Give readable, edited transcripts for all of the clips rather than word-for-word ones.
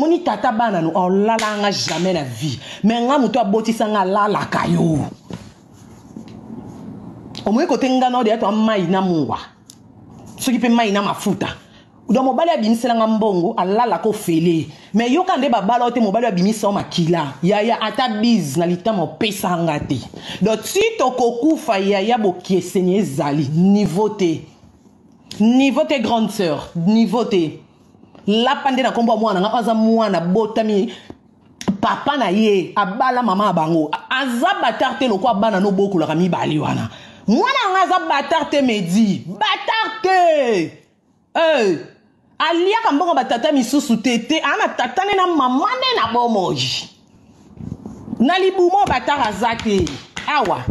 Omoni tata bana no olala nga jamais na vie. Mais nga moto abotisa nga alalaka yo. Omoni kote nga na odeya to mai na mungwa. Soki pe mai na mafuta. Donc mobali abimisela nga mbongo alalaka ofele. Mais yoka nde babala ote mobali abimisa yo makila. Yaya ata bise na litama opesa nga te. Donc ti tokokufa yaya bokieseni ezali niveau te. Niveau te grande sœur, niveau te. Lapa nde na kombo ya mwana nga aza mwana botami papa na ye abala mama ya bango aza batard te lokwa bana no bokolaka mibale wana mwana yanga aza batard te medi batard te hey. Aliaka mbongo ba tata misusu te te ana tata ne na mama ne na bomoi na libumo batard aza te awa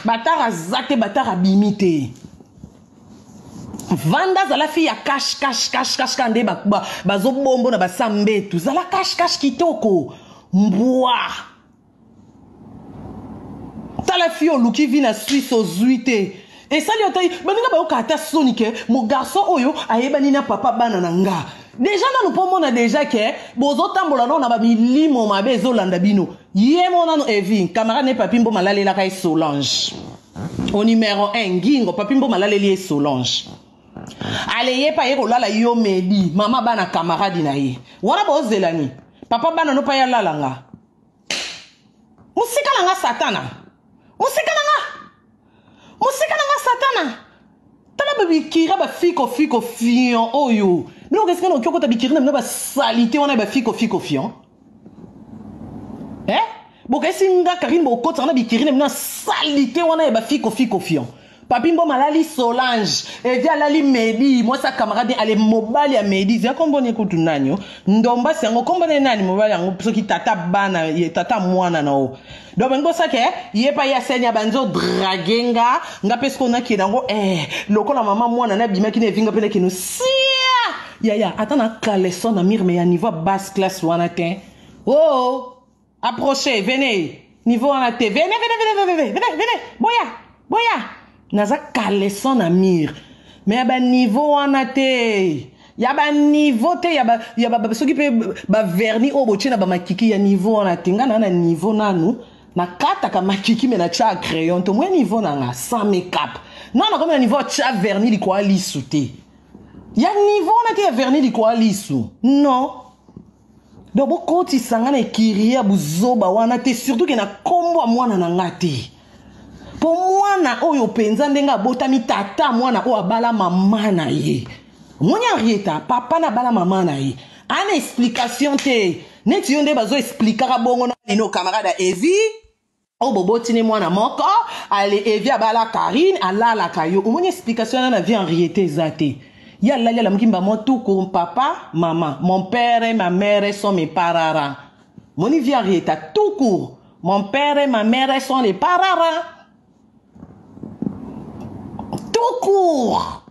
batard aza te batard abimi te vanda zala fille ya cash cash cash cash ka nde bazobombo na basa mbetu zala cash cash kitoko mbwa tala fille oluki vie na Suisse ozui te esali yo te baninga bayoka ata soni ke mo garçon oyo ayebani na papa bana na nga deja nanu mpo mona deja ke bozotambola nano na bamilimo mabe ezolanda bino ye mo nanu evi camarade ne papi mboma alalelaka ye solange au numero 1 ngingo papi mboma alaleli ye solange ale ye mpe aye kolala yo medi mama bana camarade na ye wana bozelani papa bana no mpe aye alala nga mosika na nga satana mosika na nga mosika na nga satana tala babikira bafikofiko fion oyo bino okesika na oki okota bikiri na bino basalite wana ya bafikofiko fion eh? bokesi nga karine bokotaka na bikiri na bino ya salite wana ya bafikofiko fion papi mboma alali solange evi alali medi mwasi ya camarade ale mobali ya medi zia kombo ne kutu nani o ndombasi yango kombo ne nani mobali yango soki tata bana ye tata mwana na o donc bangi bosake eh, ye pa ye aseni abandi odrage nga nga mpe soki onakende yango eh, lokola mama mwana nabimaki na evi nga mpe nakende sia yaya ata na caleçon na mire me ya niveau ya basse classe wana te oh, oh. Approchez, venez. Niveau wana te. Venez, venez, venez, venez, venez, venez. Boya, boya. Naza caleçon na mur. Mais ya ba niveau wana te. Ya ba niveau te ya ba ya ba soki pe ba vernis oyo botie na ba makiki ya niveau wana te. Nga na na niveau nanu. Nakataka makiki mais na tia crayon to moi niveau na nga sans make-up. Non, nakomi na niveau tia vernis likwa lisu te. Ya niveau wana te ya vernis likwa lisu. Non. Donc bokotisa nga na ekirie ya buzoba wana te surtout ke na kombo ya mwana na nga te mpo mwana oyo mpenza ndenge abotami tata mwana oyo abala mama na ye omoni henrieta papa na abala mama na ye ana explication te neti yo nde bazo explikaka bongo na lino camarade ya evi oyo boboti ne mwana moko ale evi abala karine alalaka yo omoni explication wana na vie henriette eza te ye alali alamuki mbamo tuku papa mama mon père et ma mère sont mes parara moni vie henrietta tout court mon père et ma mère sont les parara tout court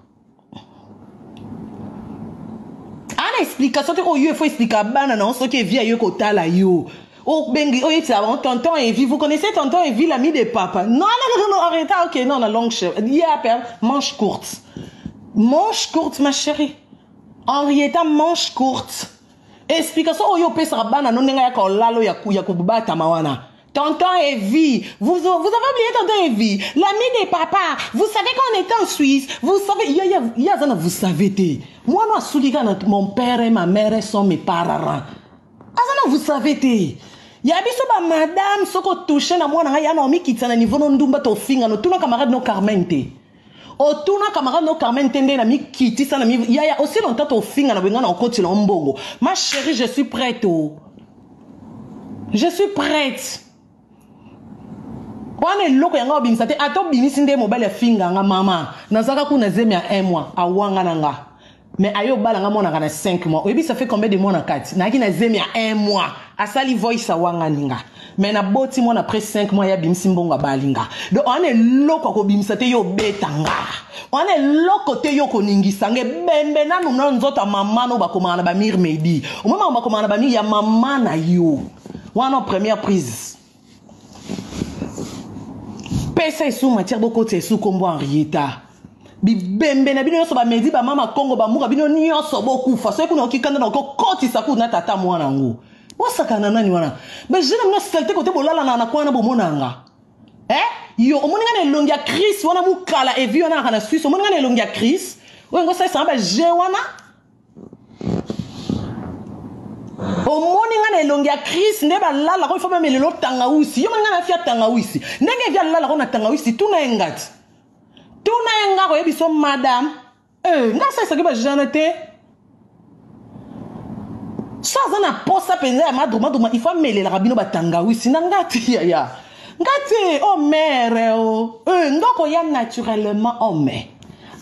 ana explication te oyo efo explika bana na yo soki evi aye kotala yo obengi oyebisa bango tonton evi vous connaissez tonton evi l'ami de papa non non non non arrêta ok non na longue cheveux ye apel manche courte manche courte ma chérie henrietta manche courte explication oyo opesaka bana no ndenge ayaka olalo ya kobatama wana Tonton Evie, vous, vous avez oublié Tonton Evie, l'ami de papa. Vous savez qu'on était en Suisse, vous savez, il y a, il y a, vous savez, te. Moi, non, mon père et ma mère sont mes parents. Azana, vous savez, te. ya biso ba madame soko touche na mwana ngai ya na omikitisa na niveau no ndumba tofinga no tuna camarade no Carmen te otuna camarade no Carmen te nde na mikitisa na mi yaya aussi longtemps tofinga na boye ngai na okotila mbongo ma chérie je suis prête oh. Je suis prête. wana eloko yango obimisa te ata obimisi nde mobali afinga nga mama nazalaka kuna zemi ya un mois awanga na nga mais aye obala nga mwanaka na 5 mois oyebi ça fait combien de mois na kati nayaki na zemi ya un mois asali voice awangani nga mais naboti mwana après 5 mois ye abimisi mbongo abali nga donc wana eloko akobimisa te yo obeta nga wana eloko te yo koningisa nga ebembe nanu na nzoto ya mama no bakomaka na bamire medi omoi bakomaka na bamire ya mama na yo wana première prise pesa esu matière bokotisa esu kombo henrieta Bibembe na bino nyonso bamedi bamama kongo bamuka bino nyonso bokufa. Soki kuna oki kanda na okokotisa kuna tata mwana yango. Bosakana na nani wana? Ba jeune bino salite kote bolala na na kwana bomona nga. Eh? Yo omoni nga na elongi ya Chris wana mukala evi wana na Suisse omoni nga na elongi ya Chris. Oyo ngo salisa ba jeu wana. Omoni nga na elongi ya Chris nde balala ko ifo bamelelo tangawisi. Yo omoni nga na fia tangawisi. Ndenge evi alala ko na tangawisi tuna ye ngati. Tuna ye nga koyebi so madame. Eh, nga salisaki ba jeune te. So aza na posa mpenza ya madrumadruma il faut amelelaka bino batangawisi na nga te yaya. Nga te oh mère oh. Eh, nga koya naturellement homme.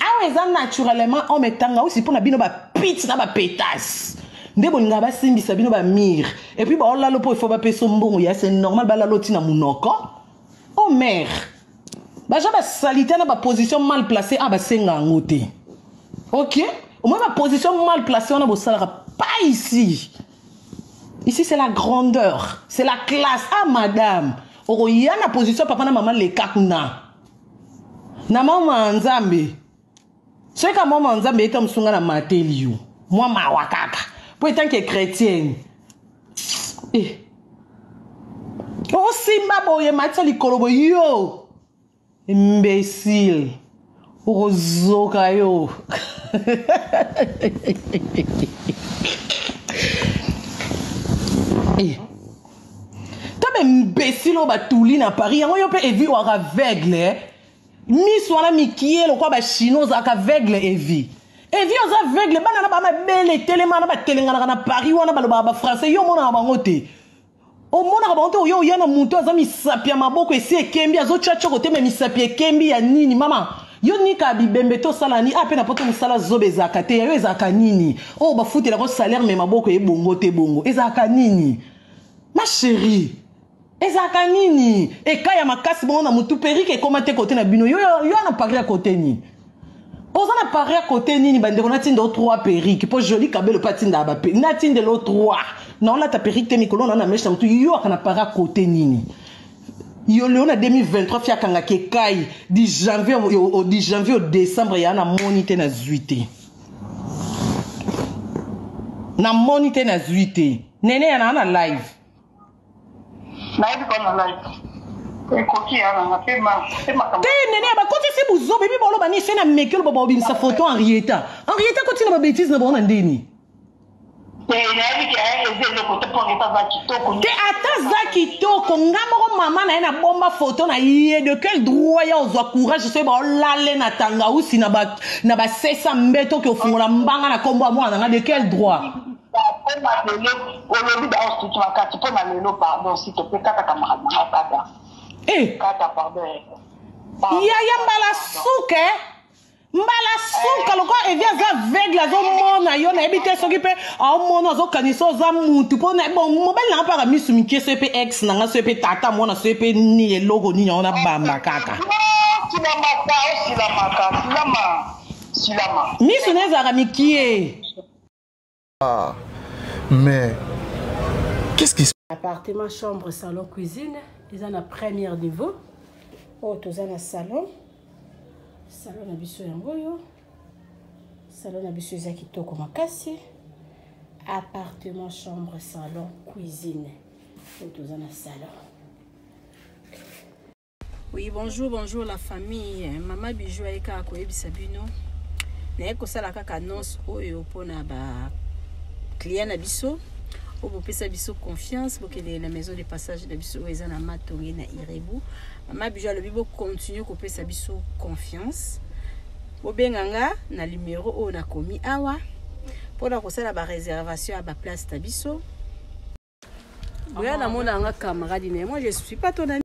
Awa eza naturellement homme tangawisi mpo na bino ba pite na ba pétasse. Nde bolingaka basimbisa bino ba mire. Et puis baolalo mpo il faut bapesa mbongo ya c'est normal balalo ntina monoko. Oh mère. Baja ba salite na ba position mal placée ah basenga yango te. OK? Au moins ba position mal placée wana bosalaka pas ici. Ici c'est la grandeur, c'est la classe. Ah madame, okoya na position papa na maman leka kuna. Na mama Nzambe. Soki ka mama Nzambe eta musunga na mateli yo. Mwa mawa kaka. Po etant que chrétienne. Eh. Osimba boye matisa likolo boye yo. Imbécile. Okozoka yo. Eh. Ta imbécile oyo batuli na Paris yango yo mpe evi oaka aveugle eh? Miso wana mikie lokola ba chinois ozalaka aveugle evi. Evi oza aveugle bana na ba mabele etelema na batelenganaka na Paris wana balobaka ba français yo omonaka bango te. Omonaka bango te oyo oya na moto aza misapi ya maboko esi ekembi azotya tshoko te me misapi ekembi ya nini mama yo nika bibembe te osala nini ah mpe na poto mosala zoba ezalaka te ya yo ezalaka nini oyo bafutelaka salaire me maboko ebongo te bongo ezalaka nini ma chérie Ezalaka nini? Eka ya makasi bongo na mutu perruque ekoma te kote na bino. Yo yo na Paris ya kote nini? Oza na Paris ya kote nini bandeko natinda o 3 perruque po Jolie Kabelo pe atinda ba perruque. Natindela o 3. Na olata perruque te mikolo na na mèche na mutu yo aka na Paris ya kote nini? Yo leo na 2023 fi akangaki ekai du janvier au, du janvier au décembre ya na moni te na zui te. Na moni te na zui te. Nene ya na na live. Nayebi ko na live. Ekoki ya nanga pe ma pe makambo. Te nene bakotisi buzoba ebi boloba nini se na meki oloba baobimisa photo Henrietta. Henrietta akoti na ba bêtises na bango na ndeni. Te nayebi ke eh, eza eloko te mpo Henrietta aza kitoko. Te ata aza kitoko nga moko mama na ye na bomba photo na ye de quel droit ya ozwa courage soki baolale na tangausi na ba na basesa mbeto ke ofungola mbanga na kombo ya mwana na nga de quel droit. Pona lelo olobi da osuki makasi pona lelo pardon s'il te plaît kata camarade na nga kata. Eh. Kata pardon. Yaya mbala suka eh. Mbala suka eh. lokola Evi aza aveugle azomona yo nayebi te soki mpe aomona azokanisa oza mutu mpo bon mobali nanga mpe aka misu mike soki mpe ex na nga soki mpe tata mwana soki mpe nini eloko nini yango nabamba kaka. Silamaka osilamaka silama silama. Misu na ezalaka mikie. Ah, mais qu'est-ce qui se Appartement, chambre, salon, cuisine eza na premier niveau. Oyo toza na salon. Salon na biso yango oyo. Salon na biso eza kitoko makasi. Appartement, chambre, salon, cuisine. Oyo toza na salon. Oui, bonjour, bonjour la famille. Maman Bijou aye kaka koyebisa bino. Naye kosala kaka annonce oyo mpona ba client na biso oyo bopesa biso confiance bokende na maison de passage na biso oyo eza na Matonge na Irebu. Maman Bijou alobi bo continuer kopesa biso confiance. Bobenga nga na numero oyo nakomi awa mpona kosala ba réservation ya ba place na biso. Boya namona nga camarade na ye. Moi je suis pas ton ami.